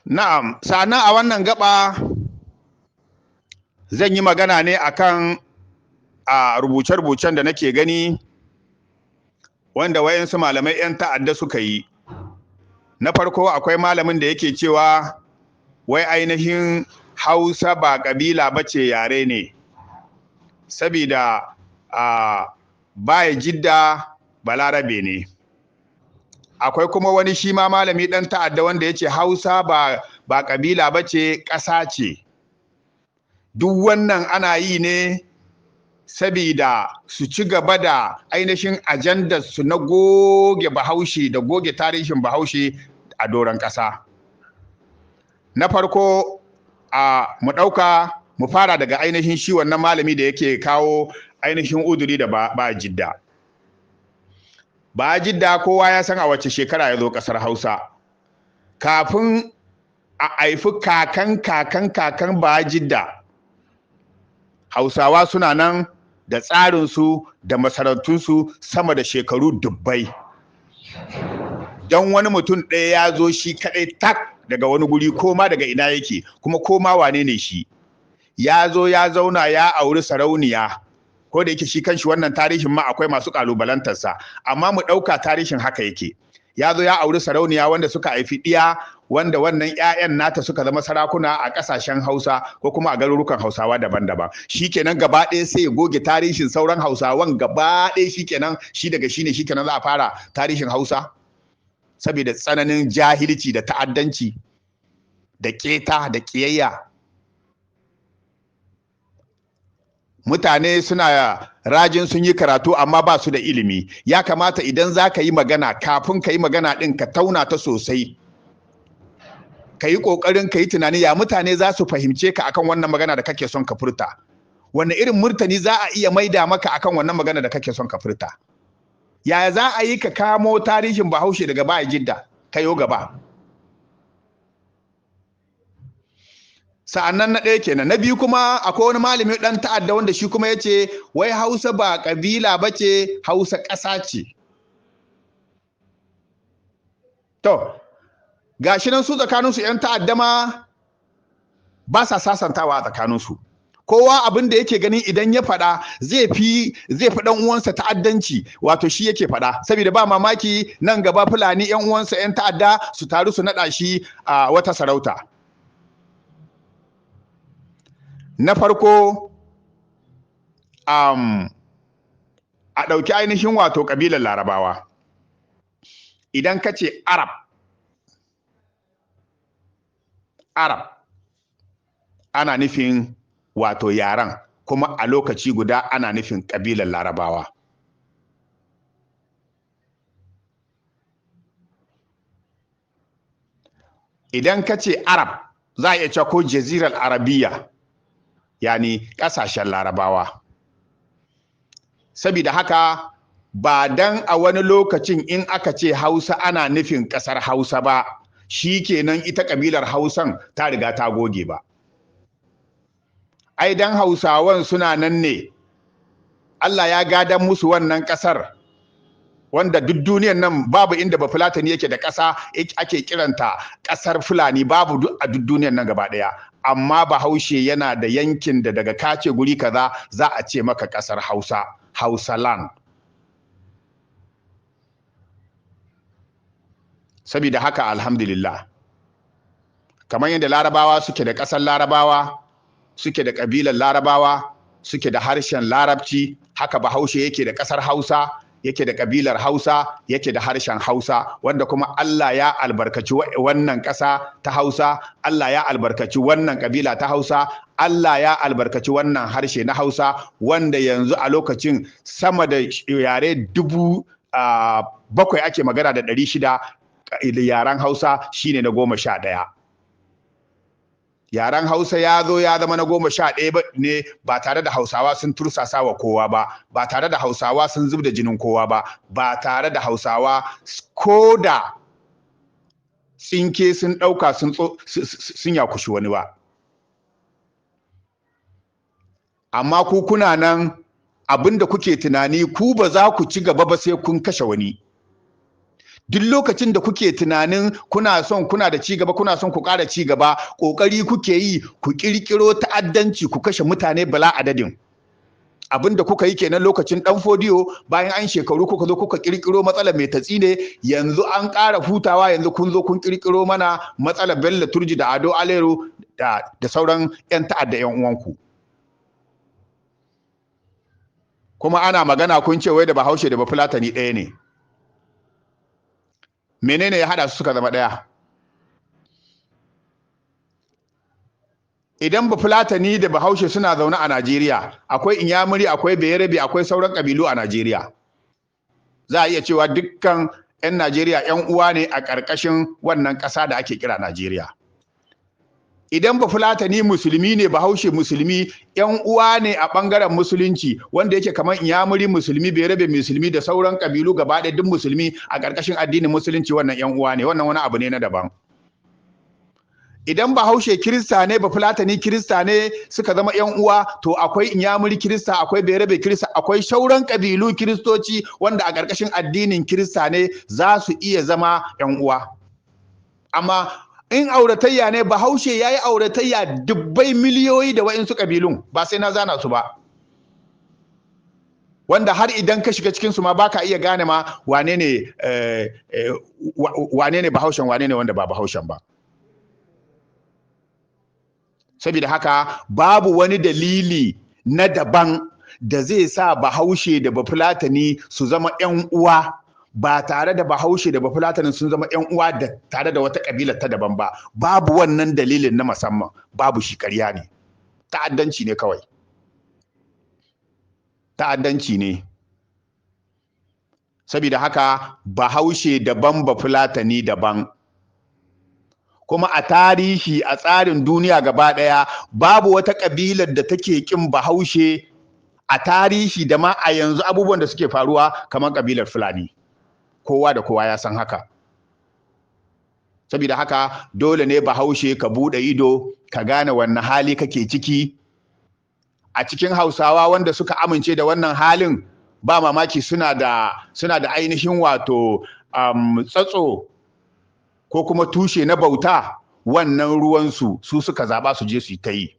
Na'am, sannan a wannan gaba zan yi magana ne akan a rubuce-rubucen da nake gani wanda wayansu malamai 'yan ta'adda suka yi. Na farko, akwai malamin da yake cewa wai ainihin Hausa ba ƙabila ba ce, yare ne, sabida a baya Jidda Balarabe ne. Akwai kuma wani shi ma malami ɗan ta'adda wanda ya ce Hausa ba ƙabila ba ce, ƙasa ce. Duk wannan ana yi ne sabida su ci gaba da ainihin ajandar su na goge Bahaushe da goge tarihin Bahaushe a doron ƙasa. Na farko, a mu ɗauka, mu fara daga ainihin shi wannan malami da yake kawo ainihin uduri da ba Jidda. Ba Jidda, kowa ya san a wace shekara ya zo ƙasar Hausa. Kafin a haifi kakan kakan kakan ba Jidda, Hausawa suna nan da tsarinsu da masarautunsu sama da shekaru dubbai. Don wani mutum ɗaya ya zo shi kaɗai tak daga wani guri, koma daga ina yake kuma koma wane ne shi, ya zo ya zauna, ya auri sarauniya, ko da yake shi kanshi wannan tarihin ma akwai masu ƙalubalantarsa, amma mu ɗauka tarihin haka yake, ya zo ya auri sarauniya wanda suka haifi ɗiya, wanda wannan 'ya'yan nata suka zama sarakuna a ƙasashen Hausa ko kuma a garurukan Hausawa daban-daban. Shikenan, gaba ɗaya sai ya goge tarihin sauran Hausawan gaba ɗaya. Shikenan, shi daga shi ne shikenan za a fara tarihin Hausa, saboda tsananin jahilci da ta'addanci da keta da ƙiyayya. Mutane suna rajin sun yi karatu amma ba su da ilimi. Ya kamata idan za ka yi magana, kafin ka yi magana ɗin ka tauna ta sosai, ka yi ƙoƙarin ka yi tunani ya mutane za su fahimce ka akan wannan magana da kake son ka furta, wanne irin murtani za a iya maida maka akan wannan magana da kake son ka furta. Yaya za a yi ka kamo tarihin Bahaushe daga Baya Jidda kayo gaba? Sa'annan na ɗaya kenan. Na biyu kuma, akwai wani malami ɗan ta'adda wanda shi kuma ya ce wai Hausa ba ƙabila ba ce, Hausa ƙasa ce. To, gashi nan su tsakaninsu 'yan ta'adda ma ba sa sasantawa a tsakaninsu. Kowa abin da yake ganin idan ya faɗa zai fi ɗan uwansa ta'addanci, wato shi yake faɗa, saboda ba mamaki nan gaba Fulani 'yan uwansa 'yan ta'adda su taru su naɗa shi a wata sarauta. Na farko, a ɗauki ainihin wato ƙabilar Larabawa. Idan ka ce Arab, Arab ana nufin wato yaran, kuma a lokaci guda ana nufin ƙabilar Larabawa. Idan ka ce Arab, za a iya cewa ko Jazirar Arabiya, yani ƙasashen Larabawa. Sabida haka, ba dan a wani lokacin in aka ce Hausa ana nufin ƙasar Hausa ba, shi kenan ita ƙabilar Hausan ta riga ta goge ba. Ai dan Hausawan suna nan ne, Allah ya gadan musu wannan ƙasar, wanda duk duniyan nan babu inda Bafulatani yake da ƙasa ake kiranta ƙasar Fulani, babu a duk duniyan nan gaba ɗaya. Amma Bahaushe yana da yankin da daga kace guri kaza za a ce maka ƙasar Hausa, Hausaland. Saboda haka, alhamdulillah, kamar yadda Larabawa suke da ƙasar Larabawa, suke da ƙabilar Larabawa, suke da harshen Larabci, haka Bahaushe yake da ƙasar Hausa, yake da ƙabilar Hausa, yake da harshen Hausa, wanda kuma Allah ya albarkaci wannan ƙasa ta Hausa, Allah ya albarkaci wannan ƙabila ta Hausa, Allah ya albarkaci wannan harshe na Hausa, wanda yanzu a lokacin sama da yare 7,600 ake magana. Yaren Hausa shine na 11. Yaren Hausa ya zo ya zama na 11 ne ba tare da Hausawa sun tursasa wa kowa ba, ba tare da Hausawa sun zub da jinin kowa ba, ba tare da Hausawa ko da tsinke sun ɗauka sun yakushi wani ba. Amma ku kuna nan, abinda kuke tunani, ku ba za ku ci gaba ba sai kun kashe wani. Duk lokacin da kuke tunanin kuna son kuna da cigaba, kuna son ku ƙara cigaba, ƙoƙari kuke yi ku ƙirƙiro ta'addanci, ku kashe mutane bala adadin. Abin da kuka yi kenan lokacin Dan Fodiyo. Bayan an shekaru kuka zo kuka ƙirƙiro matsalar Maitatsine. Yanzu an ƙara hutawa, yanzu kun zo kun ƙirƙiro mana matsalar Bello Turji da Ado Alero da sauran 'yan ta'adda 'yan uwanku. Kuma ana magana kun ce wai da Bahaushe da Bafulatani ɗaya ne. Menene ya haɗa su suka zama ɗaya? Idan Bafulatani da Bahaushe suna zaune a Najeriya, akwai Inyamuri, akwai Bayarabe, akwai sauran ƙabilu a Najeriya. Za a iya cewa dukkan 'yan Najeriya 'yan uwa ne a ƙarƙashin wannan ƙasa da ake kira Najeriya. Idan Bafulatani musulmi ne, Bahaushe musulmi, 'yan uwa ne a ɓangaren musulunci, wanda yake kamar Inyamuri musulmi, Bayarabe musulmi da sauran ƙabilu gaba ɗaya duk musulmi a ƙarƙashin addinin musulunci, wannan 'yan uwa ne, wannan wani abu ne na daban. Idan Bahaushe Kirista ne, Bafulatani Kirista ne, suka zama 'yan uwa, to akwai Inyamuri Kirista, akwai Bayarabe Kirista, akwai sauran ƙabilu Kiristoci wanda a ƙarƙashin addinin Kirista ne, za su iya zama 'yan uwa. Amma in auratayya ne, Bahaushe ya yi auratayya dubbai miliyoyi da wa'insu ƙabilun, ba sai na zana su ba, wanda har idan ka shiga cikinsu ma baka iya gane ma wane ne wane ne Bahaushen, wane ne wanda ba Bahaushen ba. Saboda haka babu wani dalili na daban da zai sa Bahaushe da Bafulatani su zama 'yan uwa ba tare da Bahaushe da Bafulatani sun zama 'yan uwa da tare da wata ƙabila ta daban ba. Babu wannan dalilin na musamman, babu shi, ƙarya ne, ta'addanci ne kawai, ta'addanci ne. Saboda haka Bahaushe daban, Bafulatani daban. Kuma a tarihi, a tsarin duniya gaba ɗaya, babu wata ƙabilar da take ƙin Bahaushe a tarihi da ma a yanzu abubuwan da suke faruwa kamar ƙabilar Fulani. Kowa da kowa ya san haka. Saboda haka dole ne Bahaushe ka buɗe ido ka gane wannan hali kake ciki. A cikin Hausawa wanda suka amince da wannan halin, ba mamaki suna da ainihin wato tsatso ko kuma tushe na bauta, wannan ruwansu su suka zaba su je su yi ta yi.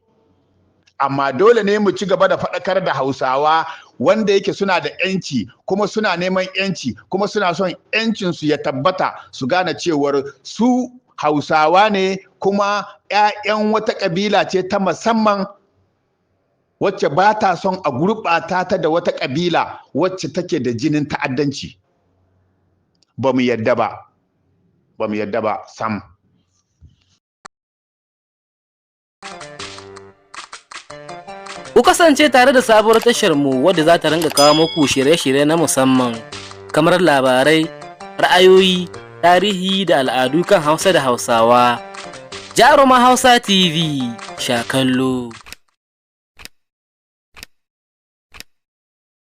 Amma dole ne mu ci gaba da faɗakar da Hausawa wanda yake suna da ‘yanci kuma suna neman ‘yanci kuma suna son ‘yancinsu ya tabbata, su gane cewar su Hausawa ne kuma ‘ya'yan wata ƙabila ce ta musamman wacce ba ta son a gurɓata ta da wata ƙabila wacce take da jinin ta'addanci. Ba mu yadda ba, ba mu yadda ba sam. Ku kasance tare da sabuwar tashar mu wadda za ta ringa kawo muku shirye-shirye na musamman kamar labarai, ra'ayoyi, tarihi da al'adu kan Hausa da Hausawa. Jaruma Hausa TV, sha kallo.